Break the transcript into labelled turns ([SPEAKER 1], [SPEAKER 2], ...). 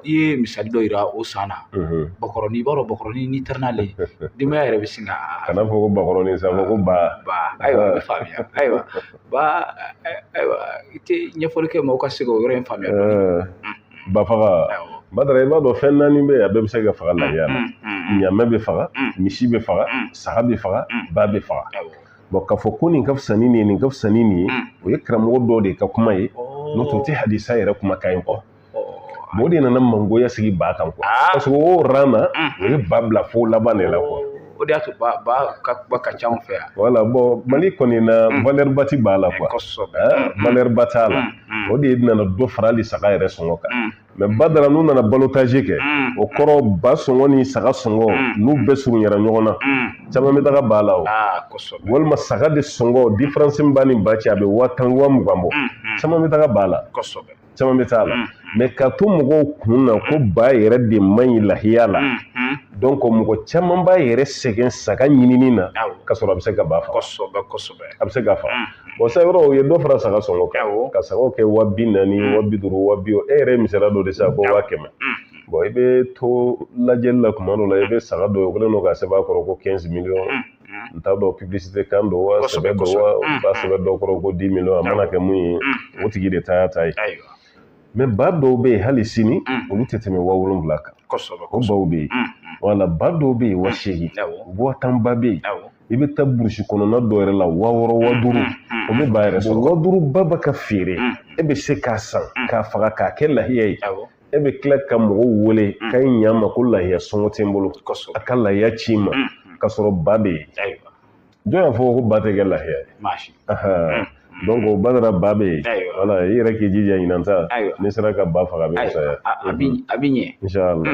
[SPEAKER 1] I ye misali dɔ yira o san na, bakɔrɔni. I b'a dɔn bakɔrɔni, n'i taara n'ale ye, denbaya yɛrɛ bɛ sin ka
[SPEAKER 2] Kana fɔ ko bakɔrɔni sa, fɔ ko ba.
[SPEAKER 1] Ba, ayiwa, a bɛ faamuya. Ayiwa, ba, ayiwa, i tɛ ɲɛfɔli kɛ maaw ka se k'o yɔrɔ in faamuya dɔɔni?
[SPEAKER 2] Ba faga. Badara, i b'a dɔn fɛn naani bɛ yen, a bɛɛ bɛ se ka faga lahiya la. Ɲamɛ bɛ faga, misi bɛ faga, saga bɛ faga, ba bɛ faga. Bon, k'a fɔ ko nin ka fisa ni nin ye, nin ka fisa ni nin ye, o ye karamɔgɔ dɔw de ka kuma ye, n'o tɛ, o tɛ hadisa yɛrɛ kumakan ye quoi. Bon, o de nana mangoya sigi ba kan quoi, parce que o ran na, o ye ba bila fo laban de la quoi.
[SPEAKER 1] O de y'a to ba ka kuma ka ca anw fɛ yan.
[SPEAKER 2] Voilà. Bon, Mali kɔni na, valeur ba ti ba la quoi. Valeur ba t'a la. O de nana dɔ fara hali saga yɛrɛ sɔngɔ kan. Mais Badara, n'u nana balotage kɛ, o kɔrɔ ba sɔngɔ ni saga sɔngɔ, n'u bɛɛ surunyara ɲɔgɔn na, caman bɛ taga ba la o. Walima saga de sɔngɔ, différence min b'a ni ba cɛ, a bɛ 10 000, 20 000 bɔ, caman bɛ taga ba la. Caman bɛ taa la. Mais ka to mɔgɔw kun na ko ba yɛrɛ de man ɲi lahiya la, donc mɔgɔ caman b'a yɛrɛ sɛgɛn saga ɲinini na, ka sɔrɔ a bɛ se ka ba faga.
[SPEAKER 1] kosɛbɛ kosɛbɛ
[SPEAKER 2] A bɛ se ka faga. Bon, sa yɔrɔ u ye dɔ fara saga sɔngɔ kan, ka sagaw kɛ 40 000, 50 000, 60 000. E yɛrɛ ye misaliya dɔ de sisan ko 100 000. Bon, i bɛ to lajɛli la tuma dɔ la, i bɛ saga dɔ ye, o kɛlen don ka sɛbɛn a kɔrɔ ko 15 millions. N t'a dɔn publicité kan don wa, sɛbɛ don wa, ba sɛbɛn dɔ kɔrɔ ko 10 millions. A mana kɛ mun ye, o tigi de ta y'a ta ye. Mais ba dɔw bɛ yen, hali sini olu tɛ tɛmɛ 70 000 kan. O baw bɛ yen. Wala ba dɔw bɛ yen, 80 000, 10 000 ba bɛ yen. I bɛ taa burusi kɔnɔna dɔw yɛrɛ la, 6000, 5000, o bɛ ba yɛrɛ sɔrɔ. 5000 ba bɛ ka feere, e bɛ se k'a san k'a faga k'a kɛ lahiya ye. E bɛ tila ka mɔgɔw wele k'a ye ɲa ma ko lahiya sɔngɔ tɛ n bolo, a ka lahiya ci n ma, k'a sɔrɔ ba bɛ yen. Jɔn y'a fɔ ko ba tɛ kɛ lahiya ye? Donc o Badara, ba bɛ yen. Wala i yɛrɛ k'i jija, ɲinan ta, n'i sera ka ba faga, a bɛ fisaya.
[SPEAKER 1] A bɛ ɲɛ.
[SPEAKER 2] Inshallah.